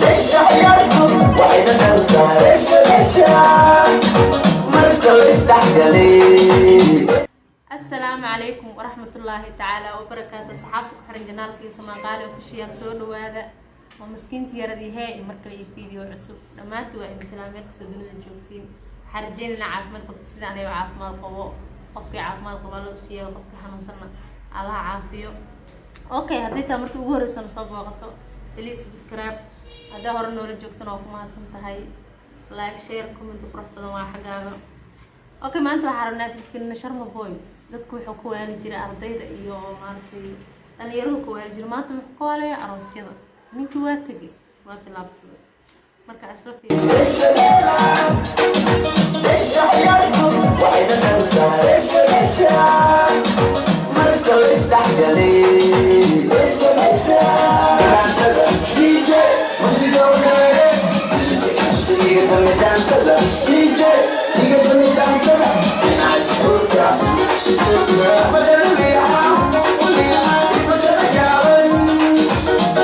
Dheesha ciyaartu waxay dhadhantaa dheesha dheesha marka la isdhexgalay. Asalaamu calaykum waraxmatullaahi tacaala wabarakaatu. Asxaabta ku xiran channelkii Samaaqaali Official, soo dhawaada. Waa maskiinta yaradii hee iyo mar kale iyo video cusub. Dhammaantii waa idin salaam meel kastoo dunida joogtiin. Waxaan rajeynaynaa caafimaad qabta sida aniga caafimaad qabo. Qofkii caafimaad qaba Alla u siiya, qofkii xanuunsanna Allaha caafiyo. Okay, haddii taa markii ugu horeysa na soo booqato, please subscribe. Haddaa hore noola joogtana, waa ku mahadsan tahay. Like, share, comment qurux badan waa xaggaaga. Okay, maanta waxaa rabnaa isla Sharma Boy. Dadku wuxuu ku waali jiray ardayda iyo maaragtay dhalinyaradu ku waali jiray. Maanta wuxuu ka waalayaa aroosyada. Ninkii waa tegay, waa tilaabsaday. Marka isla fiiriyo. Dheesha dheesha ciyaartu waxay dhadhantaa dheesha dheesha marka la isdhexgalay. Dheesha dheesha dhaantada DJ musiga ugaare iga dami dhaantada DJ iga dami dhaantada dhinaca iskuulka badaluliya ifashada gaaban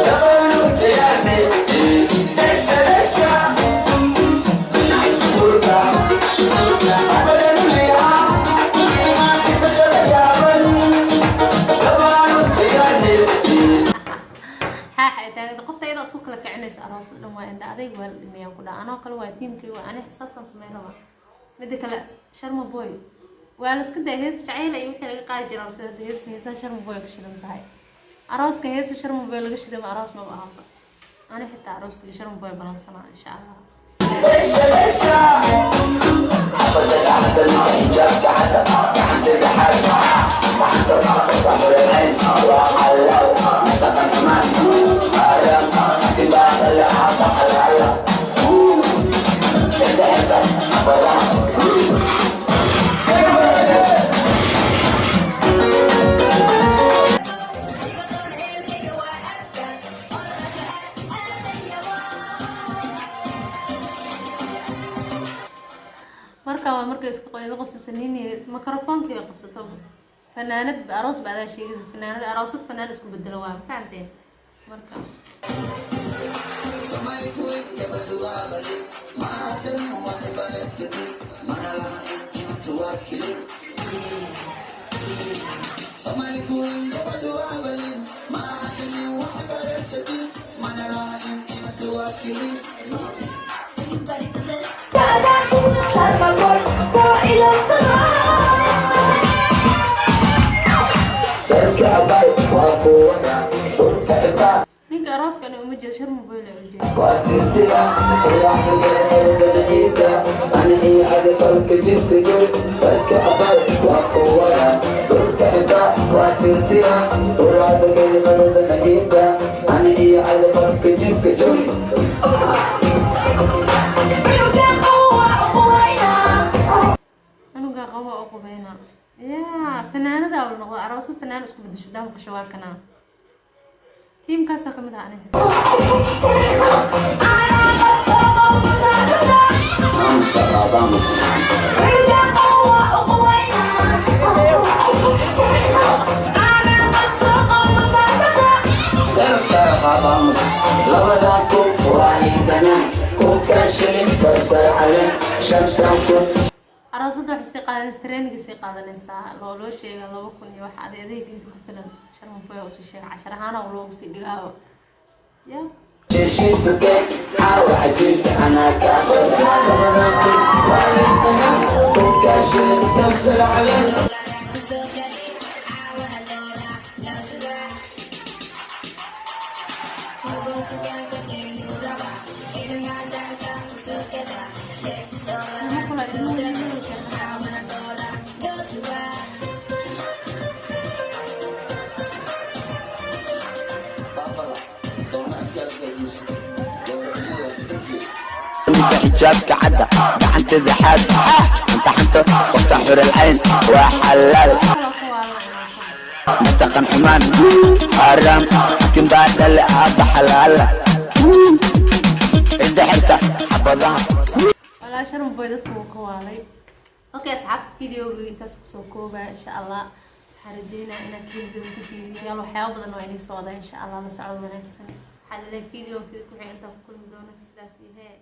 gabaanu diyaarne. Dheesha dheesha dhinaca iskuulka badaluliya ifashada gaaban gabaanu diyaarne. Xaaxa ay taaganta qofta iyadoo isku kala kicinaysa aroosada dhan waa indha adayg, waa la dhimeeyaan ku dhaha. Anoo kale waa tiimkay, waa ani saasaan sameyn rabaa. Mida kale, Sharma Boy waa la iska daya heesta jacayla iyo wixii laga qaadi jira aroosada. Hadda heesta heesaha Sharma Boy ka shidan tahay. Arooska heesta Sharma Boy laga shiday ma aroos maba ahanba. Ani xitaa arooska iyo Sharma Boy balansanaa, insha Allah. Dheesha dheesha xabada gacanta ninka xijaabka cadda gacanta xaad gacanta qofka xureecayn waa xalaal mataqan xumaan xaaraam dibaadale aaba xalaala xirta xirta xabadaha. Marka waa marka iska iga qosaysa nin microphonekii ay qabsato fanaanad aroos ba adaa sheegaysa. Fanaanad aroosad fanaan isku bedelo, waa ma fahamteen marka. Somali queen gabadhu waa bali maadan waxay baratay mana laha intu waa kili. Somali queen gabadhu waa bali maadan waxay baratay mana laha intu waa kili. Sharma Boy waa ilowsanaa. Dadka abay waa kuwada dhulka xitaa. Ninka arooska ani uma jeedo, Sharma Boy la ujeedo. Waa tirtira qoraxda ciidda ani iyo adi qolka jifka gel. Dadka abay waa kuwada dhulka xitaa waa tirtira qoraxda galmadana ciidda ani iyo adi qolka jifka jawi. Cunuga qawa uquwayna. Cunuga qabo oo qubeyna ya fanaanada la noqdo aroosad fanaan isku bedesho daa maqasho waa kanaa. Tiimkaasaa kamid ah aniga. Vamos lá, vamos. Cunuga qawa uquwayna. Sarta vamos labada kun waa liibanaan kunka shilin kabsar caleen shantan kun. Aroosada waxay sii qaadanaysaa training sii qaadanaysaa loo sheega 2000 iyo waxa adeeg adeeg inta ku filan. Sharma Boy usii sheega cashar ahaan oo loogu sii dhigaaba ya. Shishibke caawa cajiibka anaa kaa qasa labada kun waa liibanaan kunka shilin kabsar caleen. Ilmo kula ilmo wiilal. Ninka xijaabka cadda gacanteeda xaad xanta xanta qofta xurel cayn waa xalaal. Kala ku waalan. Mataqan xumaan xaaraam xakin baa dhale aaba xalaala cidda xirta xabadaha. Walaa Sharma Boy dadka wuu ka waalay. Okay asxaabta, videoga intaas kusoo koobaya, insha Allah. Waxaan rajeynaa inaad ka heli doonto fiidiyoyaal, waxyaaba badan waa inii soo wadaa, insha Allah. La socod wanaagsan. Waxaa laleeyahay video video ku xig intaan ku kulmi doono, sidaas iyo hee.